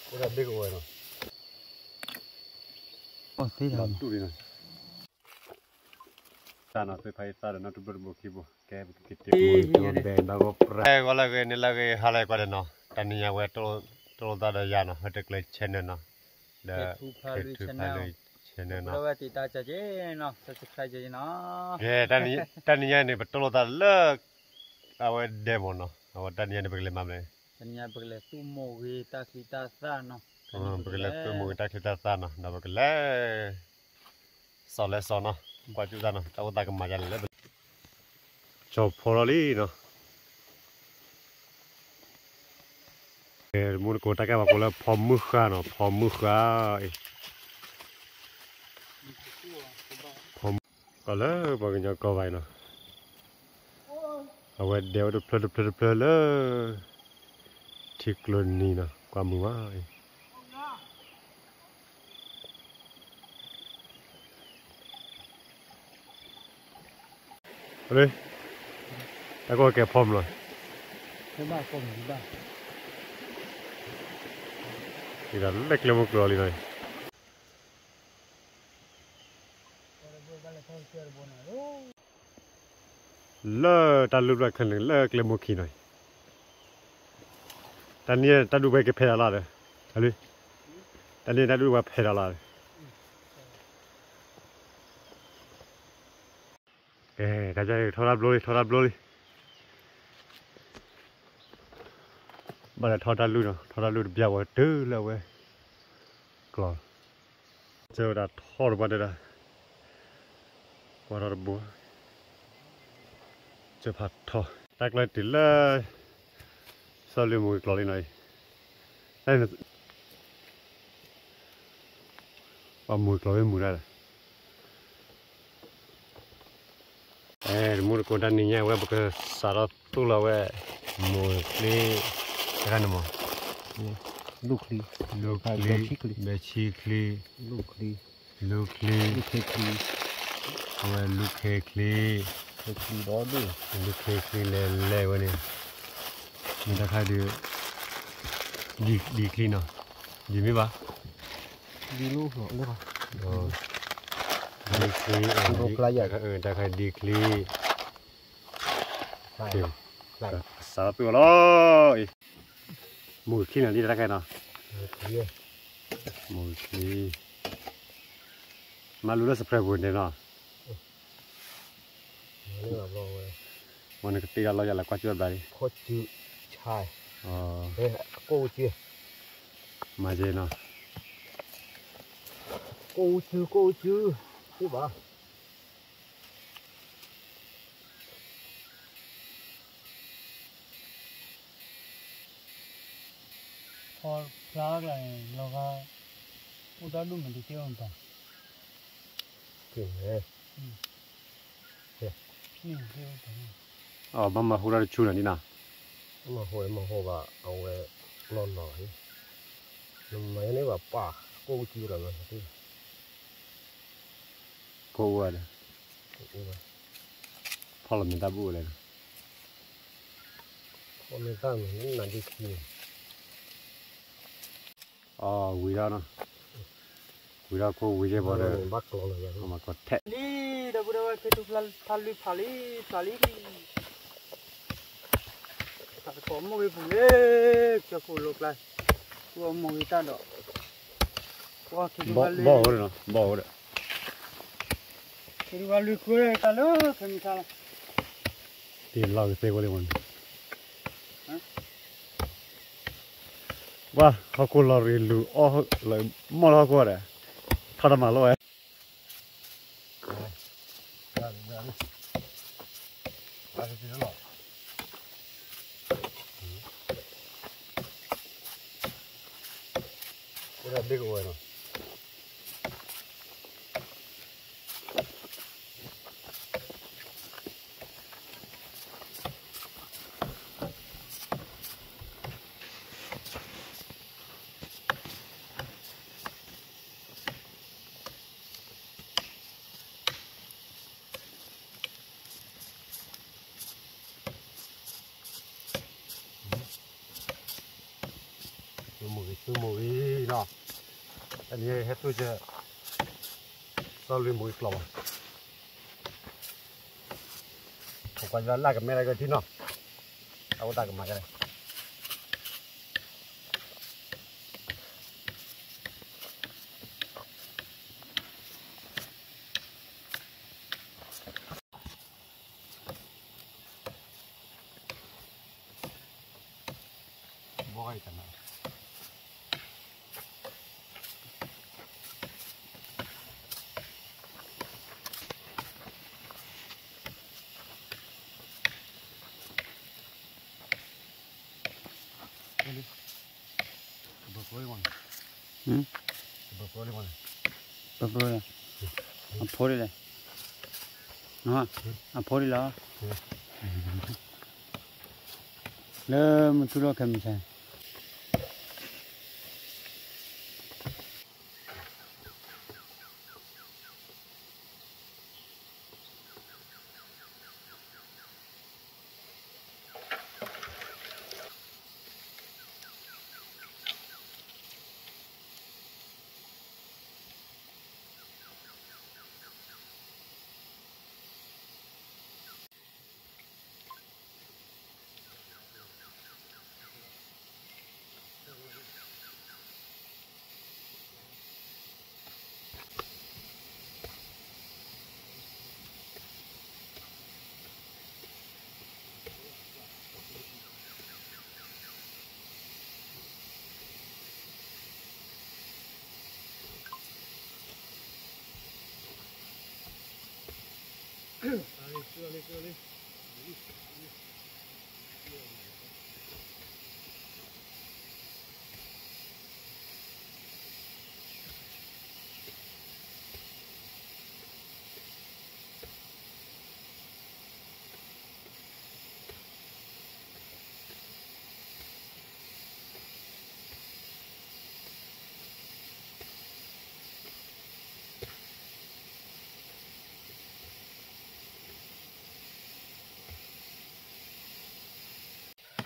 အိၣ်ဒီးဘ့ၣ်ကအိၣ်ဝဲနီၤ, အိၣ်သ့ဒီး ဘၣ်တူၢ်လံနီၤ, တၢ်နီၤ သ့ၣ်ဖးအံၤသၣ်ဒီးနီၢ်တဘိတဘိခံဘိ, ကဲပကက့ၤတ့ၢ်မူဒဲးဘၣ်ဂီၢ်ပြၢ်, ဂီၤလၢအဂ့ၤ နံၤလၢအဂ့ၤ ဟါလၢအဂ့ၤ ကွၢ်ဒီးနီၤ, တနံၤညါဝဲ တလိၣ်သးဒီးယၤနီၤ ဟဲတကျဲ channel နီၤ, ဒီး ခဲထူဖးလွံၢ် channel နီၤ, ကဲ တၢ်နံၤညါန့ၣ် ပတလိၣ်သးလၢ အဝဲဒဲမ့ၢ်နီၤ, အဝဲတၢ်နံၤညါန့ၣ် ပကလဲၤမၤမနုၤလဲၣ်, တနံၤညါပကလဲၤသူၣ်မိၢ်ဂ့ၤ တၢ်ချံတၢ်သၣ်နီၤ, ပကလဲၤသူၣ်မိၢ်ဂ့ၤ တၢ်ချံတၢ်သၣ်နီၤ, ဒီးပကလဲၤ စီၤလဲစီၤနီၤ, ကွၢ်ကၠူၣ်တၢ်နီၤ, တၢ်အိၣ်သးကမၤယၤလဲၣ်လၢ ကၠီၤဖီလီၤလံနီၤ, မူတကိးတၢ်ကဲပှၤကိးလၢဖီမုၢ်ဃါနီၤ, ဖီမုၢ်ဃါအံၤ, ဖီမုၢ်ဃါလၢပှၤကညီကီၢ်ဘၣ်အံၤနီၤ, အဝဲဒဲဝဲတဖျၢၣ်တဖျၢၣ်တဖျၢၣ်လၢ ထံကျိနံၤနီၤ, ကွၢ်မုာ်မးအံၤ တၢ်ကီၢ်ကဲဖီမုၢ်လီၤ, ဒီးလၢကျဲမုၢ်ကျိၤလံနီၤ, လၢတၢ်လူၢ်ဘျၢၣ်ခဲလၢာ် လၢကျဲမုၢ်ခံနီၤ, တၢ်နံၤတၢ်ဒူၣ်ဝဲကဖဲးဒီးလီၤဒီး, တၢ်နံၤတၢ်ဒူၣ်ဝဲဖဲးဒီးလီၤဒီး, ကဲ တၢ်ကဲထီၣ်တၢ်ဘျိလံ ထီၣ်တၢ်ဘျိလံ, ဘၣ်လဲၤထီၣ်တၢ်လူၢ်နီၤ, ထီၣ်တၢ်လူၢ်တဘျီဝဲတုၤလၢအဝဲ ကျီၤ ကၢဝဲဒၣ်ထီၣ်တဘၣ်တဲဒၣ်, ကွၢ်ထီၣ်တဘိ, ကၢဖးထီၣ်, တၢ်ကျီၤတုၤလၢ စီၤလ့မိၢ်က့ၤကျီၤလံနီၤအံၤ, ပှၤမိၢ်က့ၤကျီၤဝဲမုာ်ဒၣ်ဒီး အဲ တမူတကိးတၢ်နံၤညါဝဲ ပကစးထီၣ်သူၣ်လီၤဝဲ မိၢ်ချံ တခါန့ၣ်မး လူၢ်ချံ လူၢ်ချံ ဘဲဆံချံ လူၢ်ချံ လူၢ်ချံ အဝဲလူၢ်ခ့ချံ လူၢ်ခ့ချံလဲၤလဲၤဝဲန့ၣ် မ့ၢ်တၢ်ခါဒုး ဒ်ချံနီၤ ဒ်မ့ၢ်ဘၣ် ဒ်ချံ တၢ်ခါဒ်ချံ စးထီၣ်သူၣ်လီၤ မိၢ်ချံနီၤ ဒ်တၢ်ခါနီၤ မိၢ်ချံ မၤလူၤလၢ subscribe ပူၤန့ၣ်နီၤ ဝဲနကတ့တၢ်လီၢ်ယၤလၢကွၢ်ကၠူၣ်ဘျါလံ ကိၢ်စု မၤက့ၤနီၤ ကိၢ်စု ကိၢ်စု သ့ဘၣ် ဖီဖျါကျါန့ၣ် လီၤဂာ် အိၣ်တၢ်ဒိၣ်မးတက့ၢ်အီၤတၢ် က့ၤဝဲ အဘၣ်မၤဟူတၢ်တဆူန့ၣ်ဒ်နီၤ မၤဟူမၤဟူဘၣ် အဝဲ လီၢ်လီၤ နမၤန့ၢ်ဘၣ်ပၢ် ကိၢ်ကံလီၤ ကိၢ်ဝဲဒီး ဖီၣ်လီၤမ့ၢ်တၢ်ဘူၣ်ဝဲလဲၣ် ဖီၣ်မ့ၢ်တၢ်မ့ၢ်နၤဒ်ခံ အဝံၤဒီးနီၤ ဝံၤဒီးခိၣ်ဝံၤယဲၢ်ဘီဒီး မၤကီးထဲး လံ ဒီပုၢ်ဒီဝဲၢ် ခဲထူဖးလွံၢ်ဖးလံ ဖးလံ တၢ်တကိးမိၢ်ဂ့ၤပူၤလံ ကၠီခိၣ်လိကျါ ကိၣ်မိၢ်ဂ့ၤတၢ်ဒီး ဘီၣ်ဝဲဒီး ဘီၣ်ဝဲဒီး ခဲထူဖးလွံၢ်ခွဲတၢ်လၢ ခဲမုၢ်ဆါလီၤ တ့လီၤကသ့ဝဲလံမး ပှၤဟီၣ်ခိၣ်လီၤရံလူၤအီၣ်လၢ မီၢ်လၢဟီၣ်ခိၣ်ဒီး ထီၣ်တမၤလိဝဲ အိၣ်ဒီးဘ့ၣ်ကဝဲၤနီၤ မိၢ်ဂ့ၤနီၤ, တနံၤဟဲသူကၢ စီၤလွံၢ်မိၢ်ဂ့ၤကျီၢ်ဘၣ်, ထိၣ်ကွၢ်ယွၤလၢကမဲလၢကထံနီၤ, တၢ်အိၣ်တၢ်ကမၤယါလဲၣ်. အဖိဒ်လဲၣ်, အဖိဒ်လီၤ, လၢမုၢ်ထူလီၤခဲမုၢ်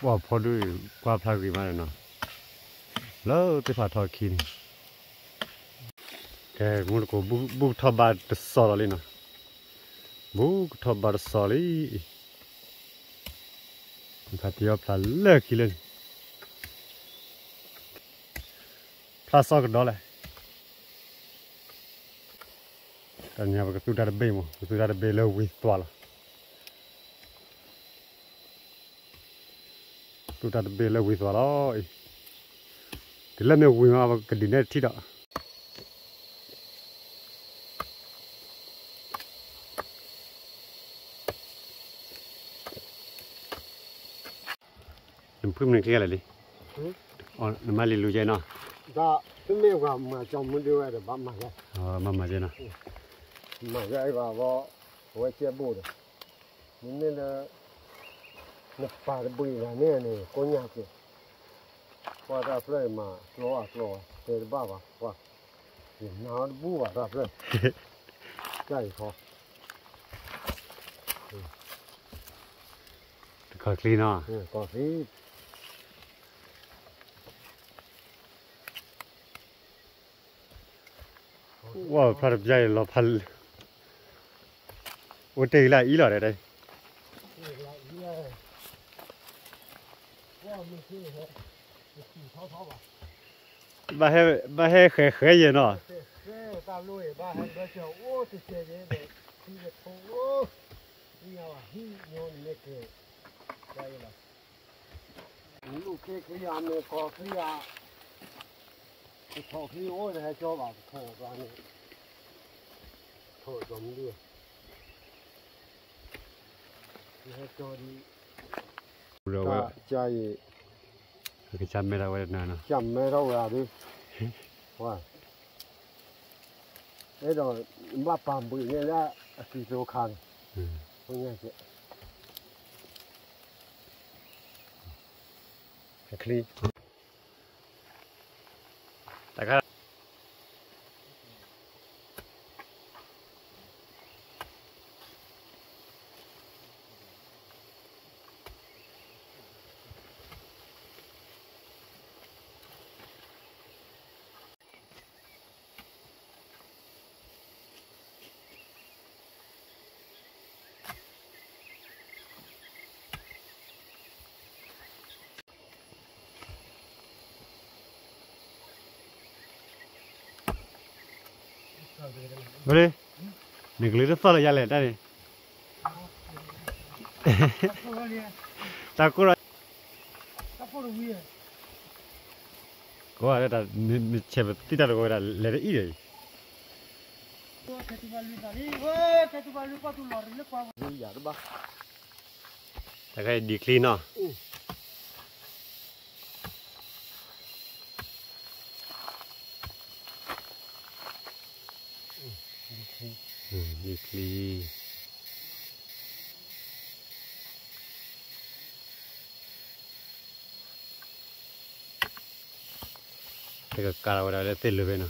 ဆါ ပှၤဖီဒိၣ် ကွၢ်ဖျါဂ့ၤမးနီၤ, လၢသ့ၣ်ဖးထီခံန့ၣ်, ကဲ မူတကိး ဘူၣ်ကထီၣ်ဘါတစီၤလီၤလံနီၤ, ဘူၣ်ကထီၣ်ဘါတစီၤလံ, ဖးတံၢ်အီၣ်ဖျါလၢခံလၢန့ၣ်, ဖျါစီကဒီးလဲၣ်. တနံၤပကသူတၢ်တဘ့ၣ်မး ပသူတၢ်တဘ့ၣ်လၢဝံၤသွးလီၤ, သူတၢ်တဘ့ၣ်လၢဝံၤသွးလီၤအံၤ, တုၤလၢမ့ၢ်ဝံၤမး ပကဒုးနဲၣ်တထံၣ်ဒီး နဖုၣ်မနုၤကဲလဲၣ်လံ, နမၤလံၤလူၤယဲနီၤ, ဒီးမ့ၢ်ဝဲမၤကၠီမုၢ်ဒုဝဲဒီးဘၣ်မၤယဲ, ဘၣ်မၤယဲနီၤ, မၤယဲအံၤဘၣ်ဘီ, အဝဲကဲဘိၣ်ဒီး, မ့မ့ၢ်လၢ နပာ်တဘှံးလၢန့ၣ်န့ၣ် ကိးညါက့ၤ, ကွၢ်တၢ်ဖျၢၣ်မၤကျီအကျီ, တဲတဘၣ်ဘၣ်, ကွၢ်, ယနၤတဘူၣ်ဘၣ်တၢ်ဖျၢၣ်, ကၢ်အံၤခီ တခီချံနီၤ, ဝဲဖျါတပျၢ်အံၤလီၤဖး, အိၣ်တ့ၢ်လၢအံၤလီၤတဲ, ဘၣ်ဟဲဃဲးဃဲးယဲၢ်နီၤ, တၢ်လီၢ်အံၤဘၣ်ဟဲဘၢၣ်စၢၤအိၣ်တကဲယဲၢ်ဒီး, ထံကထိအိၣ်, သံယဝၤဟံၣ်ညိန့ၣ်ကဲ, လူၤခ့ချံယၤမ့ၢ်ကီၢ်ချံယၤ, ကထီၣ်ချံအိၣ်တဟဲကၠီဘၣ် ကထီၣ်ကျါန့ၣ်, ကထီၣ်ကျါမနုၤ, ကဟဲကၠီဒ်, ကၠီအံၤ, ကစၢ်မဲထီၣ်ဝဲ, ကစၢ်မဲထီၣ်ဝဲဒၣ်ဒု, အဲၣ်ဒိး, ဘၣ်ပာ်ဘှံးန့ၣ်လၢအကံၢ်သီခါန့ၣ်, ချံ, တခါ ဝဲလၢ နကလုၢ်တသီၣ်လၢယၤလဲၣ်တၢ်န့ၣ်, တၢ်ကိၢ်လီၤ, ကိးဂၤဒဲး နဆဲးပသံတၢ်တဂီၤဝဲဒၣ် လဲၤတအံၣ်ဒီးအံၤ, တၢ်ခဲအံၤဒံးချံနီၤ. ဒံးချံ, တကကးလီၤဝဲဒၣ်လၢသ့ၣ်လၢာ်ဖဲနီ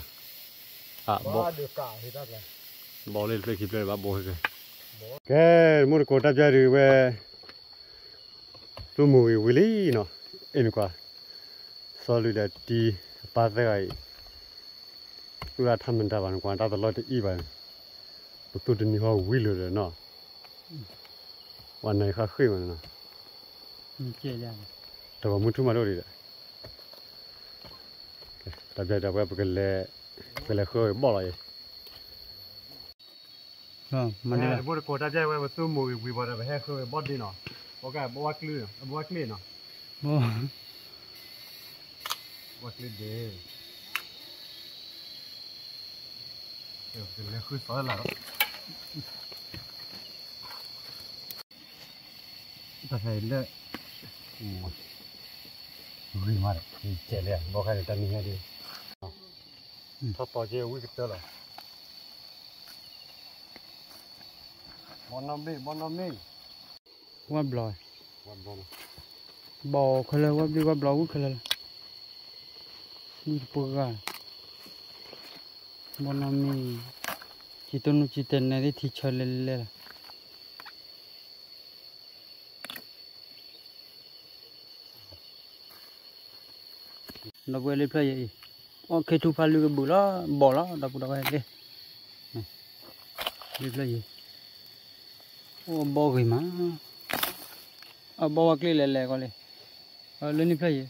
ၤ, ဘီလၢတဖျၢၣ်ခံဖျၢၣ်ဘၣ်ဘိဟဲကဲ, ကဲ, မုၢ်တကိးတၢ်ပျၢ်ဒုးဝဲ သူမုၢ်ဂ့ၤဝံၤလံနီၤ, အ့ၣ်နကွၢ်, စီၤလုၢ်ဒီးတံၤအပၢ်သၢဂၤအံၤ, သူၣ်တၢ်ထၢမတၤဘၣ် နကွၢ်တၢ်တလီၢ်တအံၣ်ဘၣ်, ပသူၣ်တနံၤဟီဝံၤလၢာ်ဒီးနီၤ, ပှၤနၤယဃၣ်ဃ့ၢ်မးနီၤ, တဂီၤမုၢ်ထူၣ်မးဒိၣ်ဒံးဒီး, တၢ်ပျၢ်ဒီးဝဲပကလဲၤ, ပကလဲၤဃုဝဲဘီၣ်လီၤအံၤ မ့ၢ်တဘိတကိးတၢ်ပျၢ်ဝဲ ပသူမုၢ်ဂ့ၤဝံၤဘၣ်ဒီး ပဟဲဃုဝဲဘီၣ်ဒ့နီၤ, ဘီကဘီဝါကျ့နီၤ, ဘီဝါကျ့ဒ့, ပကလဲၤဃုသီလၢ်လီၤ, တၢ်ခဲအံၤလၢ ဂ့ၤမးဒီး ကဲလဲၣ် ဘီခါန့ၣ် တၢ်မံၤဟဲဒ် ထီၣ်သီက့ၤဝံၣ်ကတၢၢ်လီၤ, ဘီနီၢ်မ့ၢ် ဘီနီၢ်မ့ၢ်, ဝၣ်ဘျီ, ဘီခဲလၢာ် ဝၣ်ဘျံးဝၣ်ဘျီဝံၣ်ခဲလၢာ်လီၤ, ဝံၣ်တပှၢ်ဂၤ, ဘီနီၢ်မ့ၢ်, ကံတနူကံတဲနဲသ့ၣ်ထံဆၢလဲၤလဲၤလီၤ. ဒီပုၢ်ဝဲၢ်လၢဖျၢၣ်ယဲအံၤ, အိၣ်ခ့ထူဖးလွံၢ်ကဘုးလီၤ ဘီၣ်လီၤ ဒီပုၢ်ဝဲၢ်လၢ, လၢဖျၢၣ်ယဲ, အိၣ်ဘီၣ်ဂ့ၤမး, အဘီၣ်ဝဲကျ့လဲၤလဲၤကီးလံ, လၢန့ၣ်ဖျၢၣ်ယဲ,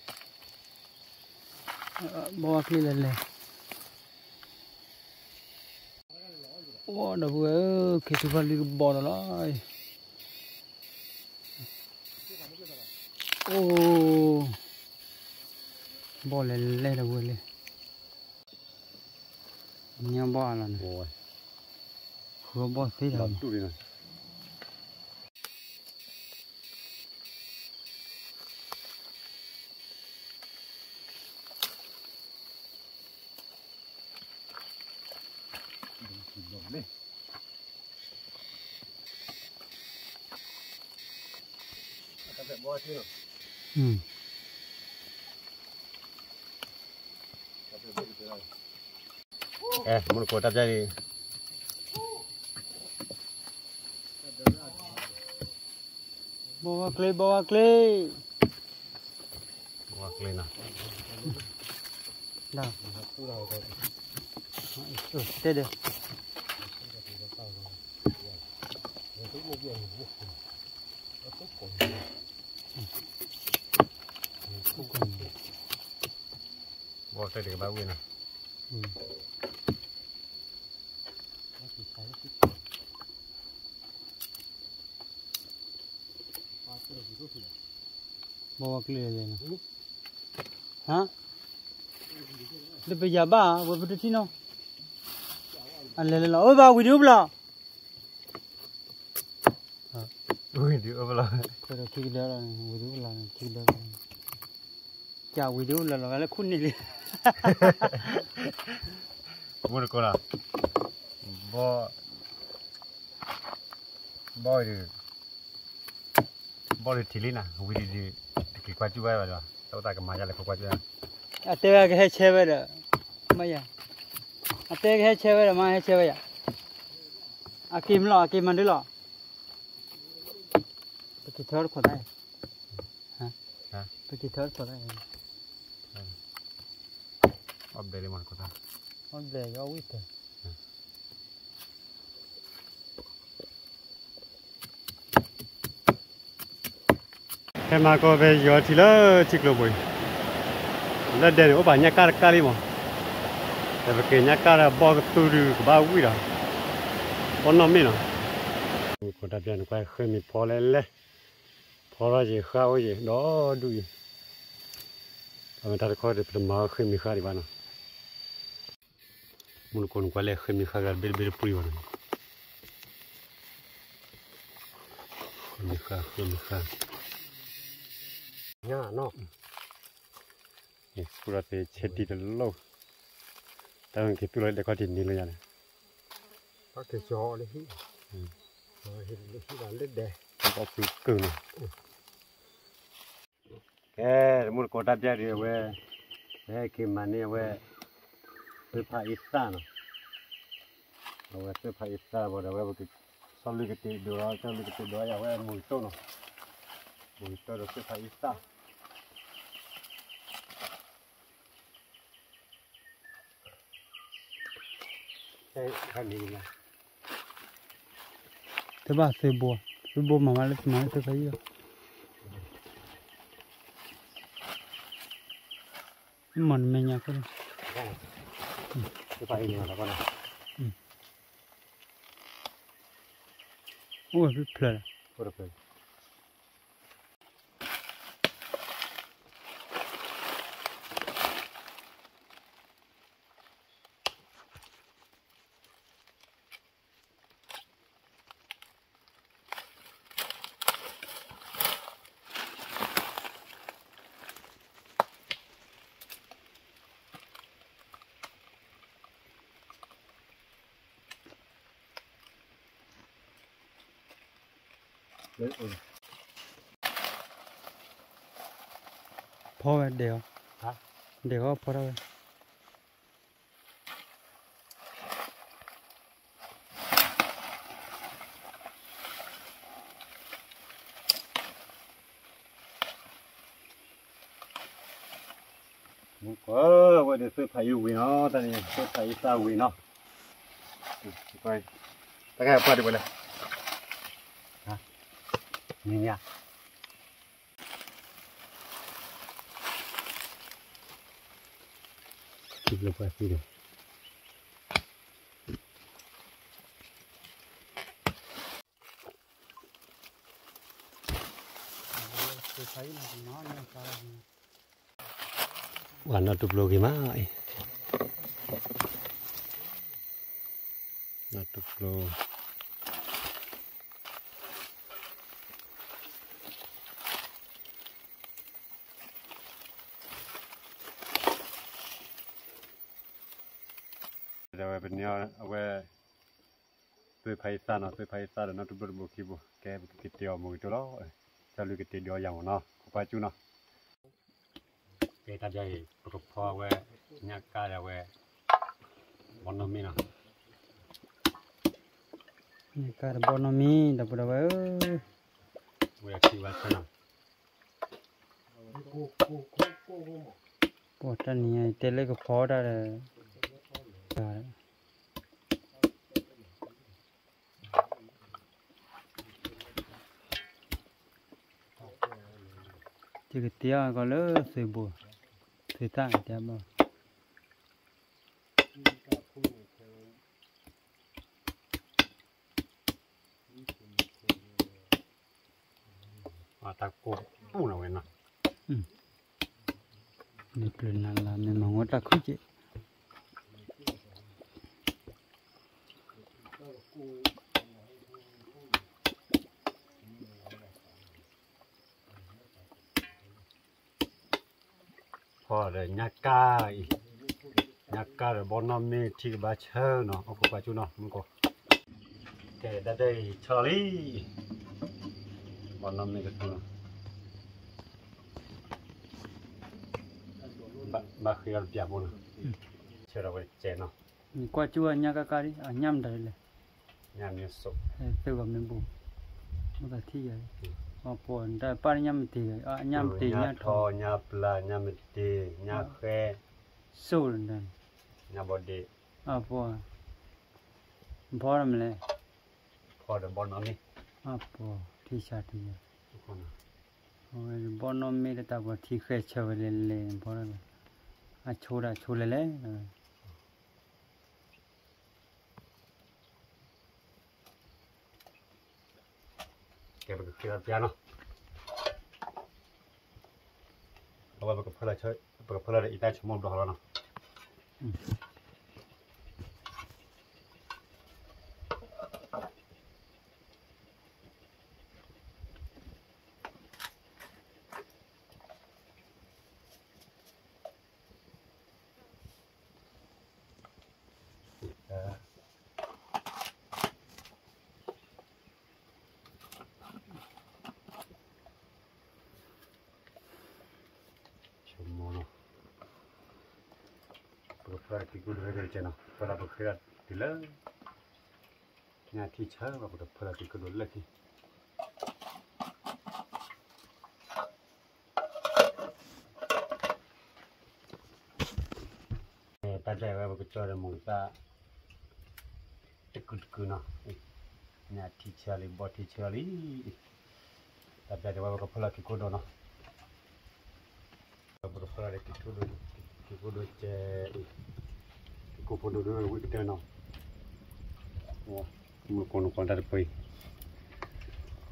ဘီၣ်ဝဲကျ့လဲၤလဲၤ အိၣ်ဒီပုၢ်ဝဲၢ်ဧၢ, ခ့ထူဖးလွံၢ်ကဘီၣ်ဒီးလီၤ, အိၣ်, ဘီၣ်လဲၤလဲၤဒီပုၢ်ဝဲၢ်လၢ, ညါဘီၣ်အလီၤန့ၣ်, ဃုဘီၣ်သ့ဒီး အဲ မုၢ်တကိးတၢ်ပျၢ်အံၤ, ဘီဝါကျ့ ဘီဝါကျ့, ဘီဝါကျ့နီၤ, တဲဒၣ် ဘီဝါကျ့တကဘၣ်ဝံၣ်နီၤ, ဘီဝါကျ့လဲၤလဲၤနီၤ, ဟါ, လၢပယၤဘၣ် ဝဲပတထံၣ်နီၤ, အလဲၤလဲၤလီၤ အိၣ်ဘၣ်ဝံၤဒုးအိၣ်ဘၣ်လီၤ, ဝံၤဒုးအိၣ်ဘၣ်လီၤ, ခွဲးဒီးထံကဒၢလီၤ ဝံၤဒုးအိၣ်လီၤ ထံကဒၢလီၤ, ကဝံၤဒုးအိၣ်လီၤလီၤ လၢခိၣ်န့ၣ်လံ, မုၢ်တကိးလီၤ, ဘီ, ဘီဒုး ဘီၣ်လၢထံးလံနၤ ဝံၤဒုးဒုး, တက့ၤကွၢ်ကၠူၣ်ဝဲဘၣ်ဒီး တၢ်အိၣ်သးကမၤယါလဲၤကွၢ်ကၠူၣ်, အတဲဝဲကဟဲဆဲဝဲဒီး, မ့ၢ်ယၤ, အတဲကဟဲဆဲဝဲဒီးမ့ၢ်ဟဲဆဲဝဲယၤ, အက့ၤမ့ၢ်လီၤ အက့ၤမၤဒုလီၤ, ပက့ၤထၢတခိၣ်သၣ်, ပက့ၤထၢတခိၣ်သၣ်, အီၣ်ဘျဲၣ်လံမးတခိၣ်သၣ်, အီၣ်ဘျဲၣ်ယီၤဝံၣ်တၢ် ဟဲမၤကီၢ်ဖဲယီၤထံလၢထံကျိပူၤအံၤ, လၢဒဲန့ၣ် အိၣ်ပာ်ညၣ်ကၣ်တကၣ်လံမး, ပက့ၤညါကၣ်ဒီးဘီၣ်ကသူဒုးကဘၣ်ဝံၣ်ဒီး ဘီၣ်နီၢ်မ့ၣ်နီၤ, မူကိးတၢ်ပျၢ်န့ၣ် ကွၢ်ဃ့ၢ်မ့ၢ်ဖီလဲၣ်လဲၣ်, ဖီထီၣ်ယံာ်ဃၣ်အိၣ်ယံာ် ဒီဒူၣ်အံၤ, အမ့ၢ်တၢ်တခီဒီး ပတမၤဃ့ၢ်မ့ၢ်ဃၣ်ဒံးဘၣ်နီၤ, မူတကိးန့ၣ် ကွၢ်လဲၣ်ဃ့ၢ်မ့ၢ်ဃၣ်ဂၤတဘ့ၣ်တဘ့ၣ်တပှံၤဘၣ်နီၤ, ဃ့ၢ်မ့ၢ်ဃၣ် ဃ့ၢ်မ့ၢ်ဃၣ်, ညါနီၤ ဆူၣ်ဒီးသ့ဆဲးတံၢ်တလိၣ်, တၢ်က့ၤသူၣ်လီၤဒဲးခီၣ်ထံးန့ၣ်လၢညါန့ၣ်, ဘၣ်က့ၤကၠီလၢဟံၣ်, လၢဟံၣ်ဘၣ်လၢဒဲး, ဘၣ်သံကုၢ်န့ၣ်, ကဲ တမူတကိးတၢ်ပျၢ်ဒံးအဝဲ, ဟဲက့ၤမၤန့ၢ်အဝဲ, သ့ၣ်ဖးအံသၣ်နီၤ, အဝဲသ့ၣ်ဖးအံသၣ်ဘၣ်ဒီး အဝဲပက, ဆီလွံၢ်ကတ့ၤဒိး, ဆီလွံၢ်ကတ့ၤဒိးယၤဝဲမူကတိၢ်နီၤ, မူကတိၢ်ဒီးသ့ၣ်ဖးအံသၣ် တဘၣ်သုးဘိ, သုးဘိမၤမးလၢမၤလၢသုးဖးယံာ်လီၤ, မၤနမဲာ်ညါခိၣ်, အိၣ်ဝဲဖျၢၣ်လီၤ. ဖီဝဲဒဲးအီၤ, ဒဲးအီၤဖီထီၣ်ဝဲ မူကီၢ် အဝဲဒၣ်သ့ၣ်ဖးအံဝံၤနီၤ, တၢ်န့ၣ် သ့ၣ်ဖးအံသၣ်ဝံၤနီၤ, တၢ်ကဲပှၢ်ဒံးဝဲလဲၣ်, နံၤညါ ဝဲနီၢ်တပျိၤဂ့ၤမးအံၤ, နီၢ်တပျိၤ ဒီးဝဲပန့ၢ်အီၤအဝဲ သွေးဖးအံသၣ်နီၤ, သွေးဖးအံသၣ်ဒီးနီၢ်တပျိၤတဘိခံဘိ, ကဲပကက့ၤတ့အီၤမူကတိၢ်လီၤ, တၢ်လုၢ်ကတ့ဒုးအီၤယၤမးနီၤ, ခိးကွၢ်ကၠူၣ်နီၤ, ကဲတၢ်ဒ်အံၤ ပကဖီဝဲ ညၣ်ကၣ်ဒီးဝဲ ဘီနီၢ်မ့ၣ်နီၤ, ညၣ်ကၣ်ဒီးဘီနီၢ်မ့ၣ် ဒီပုၢ်ဒီဝဲၢ်ဧၢ, ဝဲခံဝဲဆၢနီၤ ပှၤတၢ်နံၤညါအံၤ တဲလၢကဖီတၢ်ဒီး ယကတဲအီၤကီးလၢသုးဘိ, သုးသၣ်ကတဲဘၣ် တၢ်ကိၢ်ပူၤနီၤဝဲနီၤ, မ့ၢ်ပျၢၤနၤလၢ မ့ၢ်မၤဝဲတၢ်ခုၣ်က့ၤ, ဖီဒီးညၣ်ကၣ်အံၤ, ညၣ်ကၣ်ဒီးဘီနီၢ်မ့ၣ်ထံကဘၣ်ဆၢနီၤ, အခိးကွၢ်ကၠူၣ်နီၤ မုၢ်ကိး, ကဲဒၣ်တၢ်အံၤဆၢလံ, ဘီနီၢ်မ့ၣ်ကသူနီၤ, ဘၣ်ဃ့အီၤတပျၢ်ဖိနီၤ, ဆၢဒီးဝဲကဲနီၤ, ကွၢ်ကၠူၣ်အညၣ်ကၣ်ကၣ်ဒံး အညၣ်မတၤလဲၣ် ညၣ်မ့ၢ်စိး, သၢဂီၤမ့ၢ်ဘူး, မ့ၢ်သးထံၣ်ယၤ, အပှၤတၢ်ပၢ်ညၣ်မတၤ, အညၣ်မတၤ ညၣ်ထီ ညၣ်ပျၢ် ညၣ်မတၤ ညၣ်ဃဲ, စိး, ညၣ်ဘီဒ့, အပှၤ, ဖီဒီးမလဲၣ်, ဖီဒီးဘီနီၢ်မ့ၣ်, အပှၤထံၣ်ဆါထံၣ်ယၤ, အဝဲဘီနီၢ်မ့ၣ်တၢ်ပှၤထံၣ်ဃဲဆၢဝဲလဲၤလဲၤဖီဒီး, အဆိဒၣ်ဆိလဲၤလဲၤ အဝဲ ကဲပကဃ့လီၤပျါနီၤ, အဝဲပကဖၢလီၤ, ပကဖၢလီၤဒီးအံသၣ်ဆိကမိၣ်ဘျီဃီလီၤနီၤ. ဆိကမိၣ်နီၤ, ပကဖၢလီၤက့ၤကိၣ်ဒိၣ်ဝဲကဲနီၤ, ဖၢလီၤပဃ့လီၤတုၤလၢ ညၣ်ထံဆၢဘၣ် ပကဖၢလီၤက့ၤကိၣ်ဒိၣ်လၢခံ တၢ်ဒ်ဝဲပကကၠီဒီးမိၢ်သၣ် တကုာ်တကုာ်နီၤ, ညၣ်ထံဆၢလံ ဘီထံဆၢလံ, တၢ်ဒ်ဝဲပကဖၢလီၤက့ၤကိၣ်ဒိၣ်နီၤ, ပကဖၢလီၤက့ၤကိၣ်ဒိၣ်, က့ၤကိၣ်ဒိၣ်ကဲ, က့ၤကိၣ်ဖိဒိၣ်ဒိၣ်ဝံၤကတၢၢ်နီၤ, မုၢ်ကိးနကွၢ်တၢ်တပှ့ၤ, ဘီ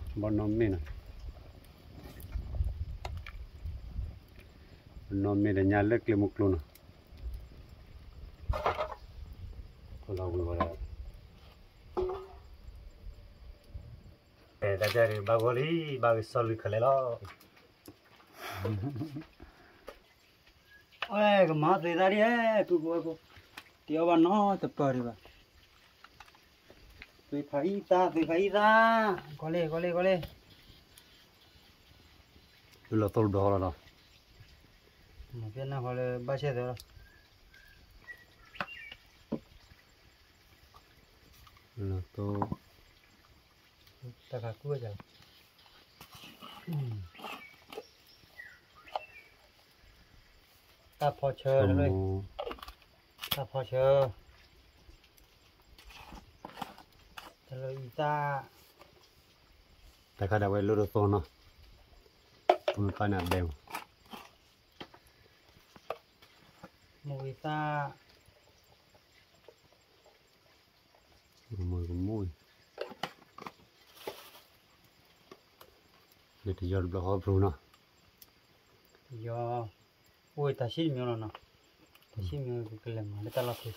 နီၢ်မ့ၢ်နီၤ, ဘီနီၢ်မ့ၢ်ဒီးညၣ်လၢကျဲမုၢ်ကျိနီၤ, ဖၢလီၤဝံၤဝဲဒၣ် တၢ်ဒ်န့ၣ် ဘၣ်ဂီၢ်လံ ဘၣ်ကစီၣ်လံခဲလၢာ်လီၤ. အကမၤသ့သးဒ်, ပုၢ်ကိးဝဲၢ်ကိး, တအီၣ်ဘၣ်နီတပၢၢ်ဒံးဘၣ်. သွံၣ်ဖးအံသၣ်, သွံၣ်ဖးအံသၣ်, ကီလ့ၢ် ကီလ့ၢ် ကီလ့ၢ်, လၢလီၤသိၣ်တဘျီဃီလီၤနီၤ, မၤဖဲနၢ်ဃီလၢဘၣ်ဆဲၣ်သၢလီၤ, လီၤသိၣ် တၢ်ဖီဆၢ, တၢ်ဖီဆၢ, တၢ်လၢအံသၣ်, တၢ်ခါဒၣ်ဝဲလိၣ်တသိနီၤ, ပမ့ၢ်ပာ်န့ၣ်အဘဲမး, မိၢ်အံသၣ် မ့ၢ်ကမူၣ်, လၢတယီတဘျီဃီပူၤနီၤ, ယီ, အိၣ်တၢ်ဆံၣ်တမံၤလီၤနီၤ, တၢ်ဆံၣ်မံၤကလဲၤမၤလၢတၢ်လီၢ်ခံ,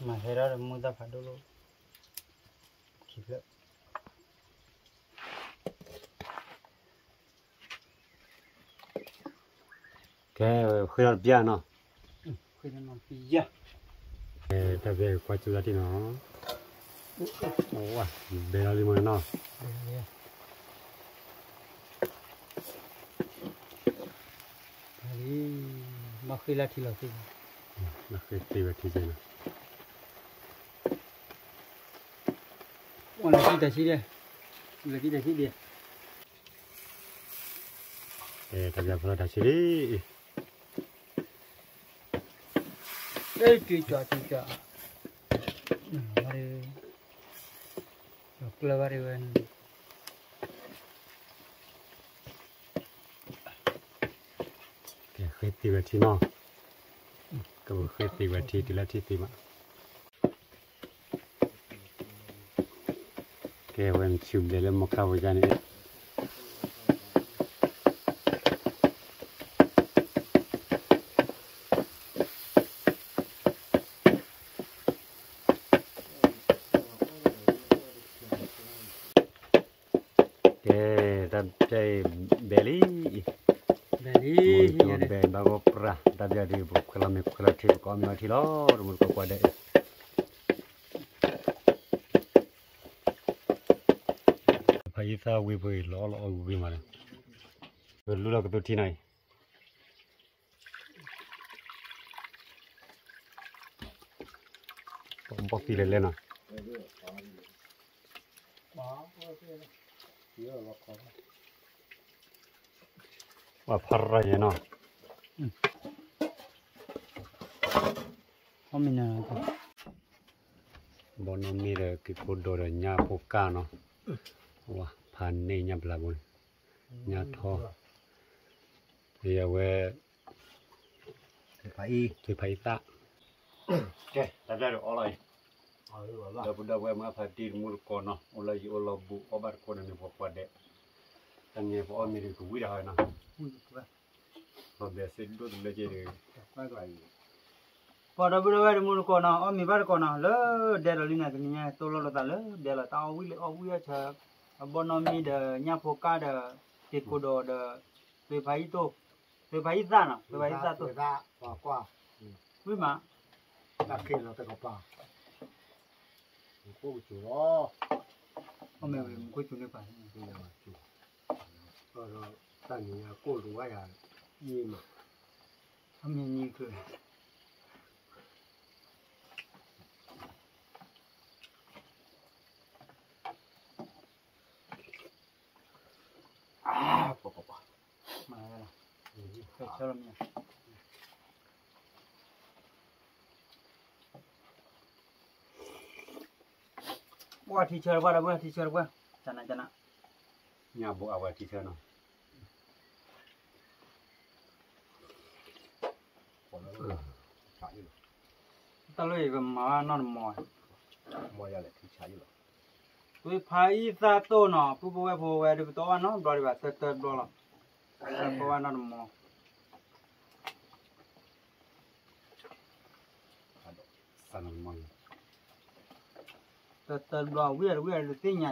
မၤဟဲဒၣ်ဒီးမူၢ်သၣ်ဖးဒိၣ်လီၤ, ခံဖျၢၣ် ကဲ, ဃ့ထီၣ်တပျၢ်နီၤ, ဃ့ထီၣ်တပျၢ်, တၢ်ဘဲကွၢ်စူၣ်လၢထံနီၤ, ဘဲလီၤလံမနီၤ, ဘၣ်ဃ့လၢထံလီၤသ့ၣ်, ဘၣ်ဃ့သ့ဝဲထံကဲနီၤ, အိၣ်လၢထံတၢ်ဆံၣ်ဒဲး, လၢထံတၢ်ဆံၣ်ဒဲး, တၢ်ဘၣ်ဖျီတၢ်ဆံၣ်လံ, အဲၣ် ကၠွၤကၠွၤ, ကျၢၤဘၣ်ဒံးဝဲ, ကဲဃ့သ့ဝဲထံနီၤ, ကဃ့သ့ဝဲထံတုၤလၢထံသ့ဘၣ်. ကဲဝဲဆူၣ်ဘျဲးလၢမီခါဝဲဒၣ်န့ၣ် ကဲ, တၢ်ဘဲလံ, ဘဲလံ, ဘဲဘၣ်ဂီၢ်ပြၢ်, တၢ်ဘၣ်ဒုး ပခွဲးလီၤမ့ၤခွဲးလီၤထံ ပကအီၣ်မ့ၤအီထံလီၤ, တမုၢ်တကိးကွၢ်ဒဲးအံၤ, ဖးယံသၣ်ဝံၤပှ့ၤလီၤလီၤအီၣ်ဝံၤမး, ပလူလီၤကသူထံနီၤအံၤ ဘီၣ်သံလဲၤလဲၣ်နီၤ, ဝဲဖးရၢ်ယဲနီၤ, ဘီနီၢ်မ့ၢ်ဒီးက့ၤကိၢ်ဒိၣ်ဒီးညၣ်ဖိကၢ်နီၤ, ဝဲဖးန့ၢ်ညၣ်ဘျါဘိန့ၣ်, ညၣ်ထီၣ်, ယဝဲ သွံၣ်ဖးအံသၣ်, ကဲ တၢ်ဘျၢၣ်ဒုးအီလီၤအံၤ, ဒီပုၢ်ဒီဝဲၢ်မုၢ်အဖါတံၢ်တမူတကိးနီၤ အိၣ်လၢယအိၣ်လီၤဘူး အီၣ်ဘၣ်တကိးန့ၣ်န့ၣ် ပှၤကွၢ်ဒဲး, တနံၤပအီၣ်မ့ၤဒုးကဝံၣ်တၢ်ဝဲနီၤ, လီၤဘဲးစ့ဒိၣ်တဘျဲၣ်က့ၤဒုး ပှၤဒီပုၢ်ဒီဝဲၢ်တမူတကိးနီၤ အီၣ်မ့ၤဘၣ်တကိးနီၤ လၢဒဲလီၤလံန့ၣ် တနံၤညါတိၢ်လီၤလိာ်သးလၢဒဲလီၤ တၢ်အီၣ်ဝံၣ်လၢအီၣ်ဝံၣ်အီၣ်ဆၢ, အဘီနီၢ်မံဒီးညၣ်ဖိကၢ်ဒီး က့ၤကိးဒီးဒီး သွ့ဖးယံၣ်တိၢ်, သွ့ဖးယံၣ်သၣ်နီၤ သွ့ဖးယံၣ်သၣ်တိၢ်, ဝံၣ်မး, တၢ်ခ့လီၤတကပၤ, မူခိၣ်ကစူၤလီၤ, အီၣ်မ့ၤဝံၤမူခိၣ်စူၤန့ၢ်ပှၤ, တၢ်နံၤညါကိၢ်ဒိးဝဲယၤ, ယံၤမး, အမ့ၢ်နံၤချုး ပှၤ ပှၤထံဆၢတပှၢ်ဒီး ပှၤထံဆၢတပှၢ်, ကနၣ်ကနၣ်, ညၣ်ဘိအဝဲထံဆၢနီၤ, တၢ်လၢယကမၤဘၣ်နီၢ်တမီၤ, သွ့ဖးယံၣ်သၣ်တိၢ်နီၤ ပုၢ်ဖိဝဲၢ်ဖိဝဲဒုး ပတအီၣ်ဘၣ်နီတဘျီဒံးဘၣ် တၢတၢတဘျီလီၤ, ပအီၣ်ဘၣ်နီၢ်တမီၤ တၢတၢတဘျီ ဝံၣ်အတဝံၣ်အတသ့ၣ်ညါ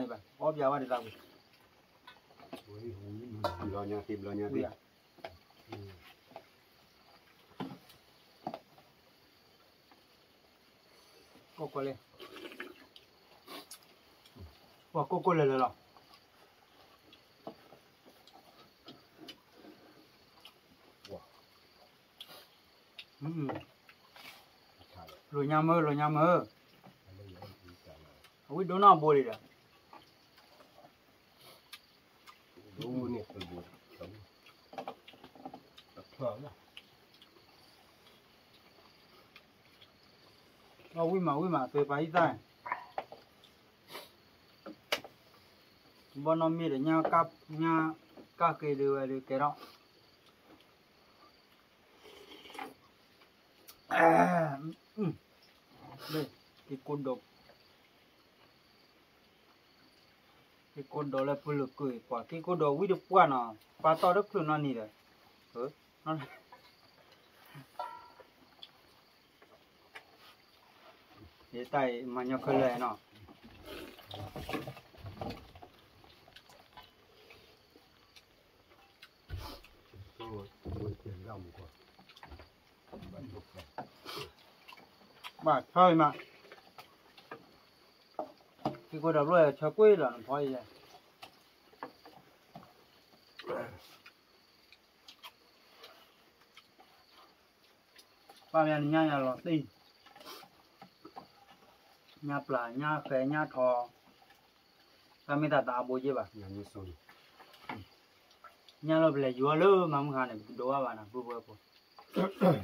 ဒံးဘၣ် အီၣ်ပၠးဝဲဒၣ်သးဝံၤ, ဘျီညါသ့ဘျီညါသ့ ကိးကိးလံ, ပှၤကိးကိးလၢာ်လၢာ်လီၤ, လိာ်ညါမၢ လိာ်ညါမၢ, အဝံၣ်ဒိၣ်နီၢ်ဘိလံဒီး အဝံၣ်မး ဝံၣ်မး သွ့ဖးယံၣ်သၣ်, ဘီနီၢ်မ့ၢ်ဒီး ညၣ်ကၣ်ဃ့ဒုးဝဲဒုးကဲထီၣ်, က့ၤကိးဒိး က့ၤကိးဒိးလၢပလၢၤကုၢ်အံၤ ပှၤက့ၤကိးဒိးဝံၣ်တပှၢ်နီၤ ပာ်တီၢ်တချုးနီတနံၤဒီး, ယတၢ်အံၤမၤညီခဲလၢာ်နီၤ, ဘၣ်ဆၢအံၤမး, က့ၤကိးဒိးဘျီဆၢကွံာ်လီၤ နဖီအံၤ ပၢ်မ့ၢ်နညၣ်ညါလီၤသ့ၣ်, ညၣ်ပျၢ် ညၣ်ဃဲ ညၣ်ထီ, တၢ်မ့ၢ်တၢ်တအါဘိယ့ၢ်ဘၣ်, ညၣ်လီၤပလဲၤယူၤလၢမၤမုၢ်ဟါန့ၣ် ပတဒိးဘၣ်ဘၣ်နီၤ ပုၢ်ဖိဝဲၢ်ဖိ ဝံၣ်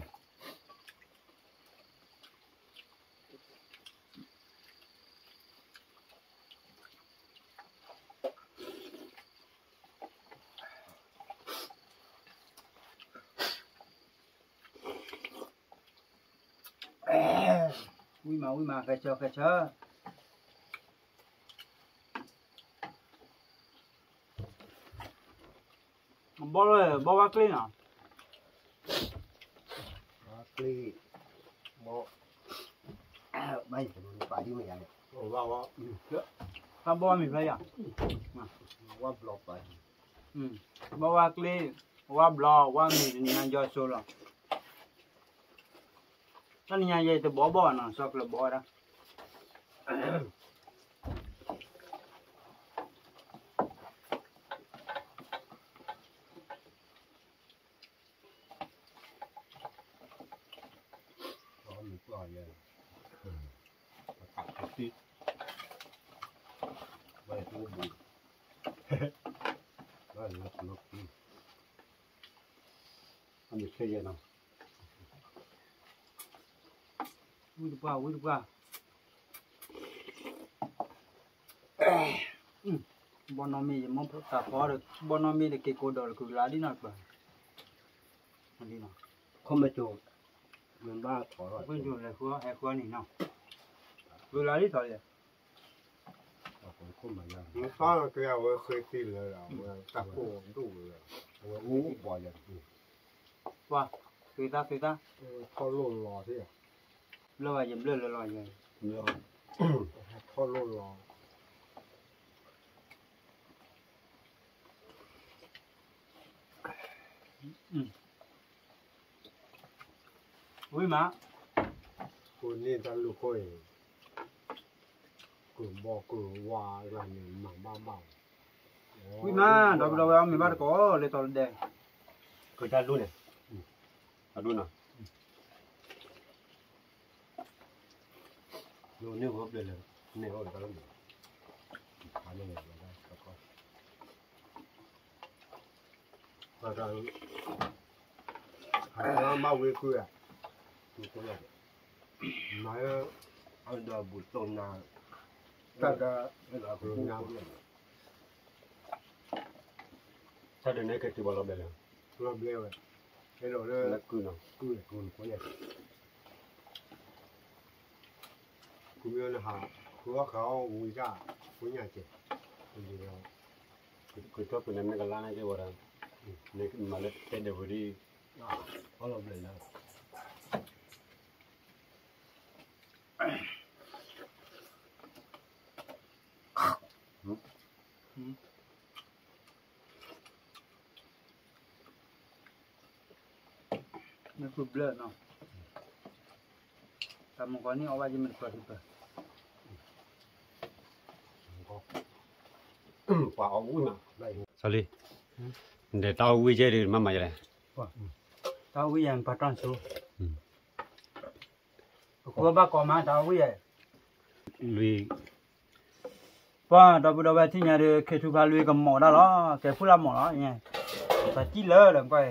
မး ဝံၣ်မး ဃဲဆၢ ဃဲဆၢ, ဘီလၢ ဘီဝါကျ့နီၤ, ဝါကျ့, ဘီ, ဘၣ်ယပဒိၣ်ပာ်ဒ်မ့ၢ်ယၤန့ၣ်, တၢ်ဘီဝါမ့ၢ်ဖျါယၤ, ဝါဘျီပာ်, ဘီဝါကျ့, ဝါဘျီ ဝါမ့ၢ်တနံၤညါယီၤစိလီၤ, တနံၤညါယဲတဘီဘီနီၤ စီၤကျၢၤဘီဝဲဒၣ် ဝံတပှၢ် ဝံတပှၢ်, ဘီနီၢ်မ့ၢ်ယမိၢ်တၢ်ဖီဒီး ဘီနီၢ်မ့ၢ်တက့ၤကိးဒီးတကုၤလၢ်ဒ်နီၢ်တပၢၢ်, ခီမ့ၢ်ကၠိ, မ့ၢ်ဘၣ်ထီၣ်လီၤ, ဟဲဃုအီၤန့ၣ်နီၤ, ဝံၤလီၤလံထီၣ်လံ, မ့ၢ်သီလီၤက့ၤအဝဲဃ့သံလၢာ်ဒီး အဝဲတၢ်ကိၢ်ဒိၣ်လၢာ်, အဝဲအိၣ်ပှၤယၤ, ပှၤ, ဃ့သးဃ့သး, ထီၣ်လိၣ်လီၤသ့ၣ်, ဘျၢဘၣ်ယဘျၢလၢလီၤယၤ, ထီၣ်လိၣ်လီၤ ဝံၤမး, ကိးန့ၢ်တၢ်လူၢ်ခိၣ်အံၤ, ကုၢ်ဘီကုၢ်ဝါဂၤန့ၣ်မၤဘၣ်ဘၣ်, ဝံၤမး, ဒီပုၢ်ဒီဝဲၢ်အီၣ်မ့ၤဘၣ်တကိးလၢတီၤလၢဒဲး, ကတၢ်လူၢ်န့ၣ်, အဒိၣ်နီၤ, န့ၢ်ဝဲဘျၢလၢ, န့ၢ်ဝဲတၢ်လူၢ်န့ၣ်, ဖးန့ၢ်ဝဲတၢ်ကီ မၤဝဲကုၢ်ဧါ, မၤလၢ, အဒီးဘူးတိၢ်နၤ, တၢ်ဒီး, တၢ်ဒီးန့ၣ်က့ၤတုၤဘၣ်လီၤဘျဲၣ်လၢ, လီၤဘျဲၣ်ဝဲ, အဲၣ်ဒိးလၢ, ကုၢ်နီၤ, ကုၢ်န့ၣ်, ကုၢ်မ့ၢ်နဟး, ဃုအီၣ်ဃုအီၣ်ဝံၤတၢ်, ဖိညၣ်ကဲး, ကထီၣ်ပနမ့ၢ်ကလါန့ၣ်က့ၤဝဲဒီး, မၤလၢတဲဒၣ်ဝဲဒ်, အီၣ်လီၤဘျဲၣ်လၢ မ့ၢ်ကုၢ်ဘျၢနီၤ, တၢ်မုၢ်ကီၤန့ၣ်အီၣ်ဘၣ်ယမ့ၢ်တပၢၢ်တပၢၢ်, ပှၤအီၣ်ဝံၣ်မး, လံ, ဒီးတၢ်အီၣ်ဝံၣ်ကဲဒီးမၤမၤယလဲၣ်, တၢ်အီၣ်ဝံၣ်ယဲၢ်ပှၤတီၢ်ဆိ, ပဃုဘၣ်ကိးမးတၢ်အီၣ်ဝံၣ်ယဲၢ်, လွံၢ် ပှၤဒီပုၢ်ဒီဝဲၢ်ထံၣ်ညါဒီး ခ့ထူဖးလွံၢ်ကမီၤဒၣ်လီၤ, ကဲဖူလၢမီၤလီၤ, ပှၤတံၢ်လၢဒီးကွၢ်,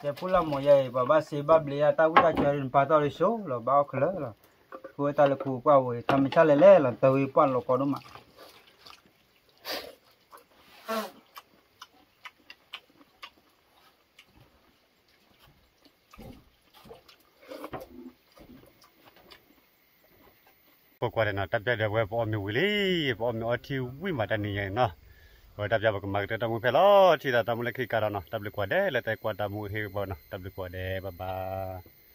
ကဲဖူလၢမီၤယဲအံၤ ပှၤဘၣ်စ့ဘၣ်ဘျ့ယါတၢ်ဝံၣ်တၢ်ဆၢဒ်နပာ်တီၢ်လၢဆိလီၤ ဘၣ်အီၣ်ခဲလၢာ်လီၤ, ဃုဝဲတၢ်လၢခိပှၢ်ဝဲ ထါမ့ၢ်ဆါလဲၣ်လဲၣ်လီၤ တၢ်ဝံၣ်ပှၢ်လီၤကီဒိၣ်မး ပကွၢ်ဒီးနီၤ တၢ်ပျၢ်ဒီးဝဲပအီၣ်မ့ၤဝံၤလံ, ပအီၣ်မ့ၤအီထံဝံၤမးတၢ်နံၤညါအံၤနီၤ, အဝဲတၢ်ပျၢ်ပကမၤကတၢၢ်တၢ်မူဖဲလီၤ, ထံၣ်သးတၢ်မူလၢခံကါဒီးနီၤ, တၢ်ဘျုးကွၢ်ဒဲးလၢတၢ်ကွၢ်တၢ်မူဟ့ၣ်ဂ့ၤဘၣ်နီၤ, တၢ်ဘျုးကွၢ်ဒဲး bye bye.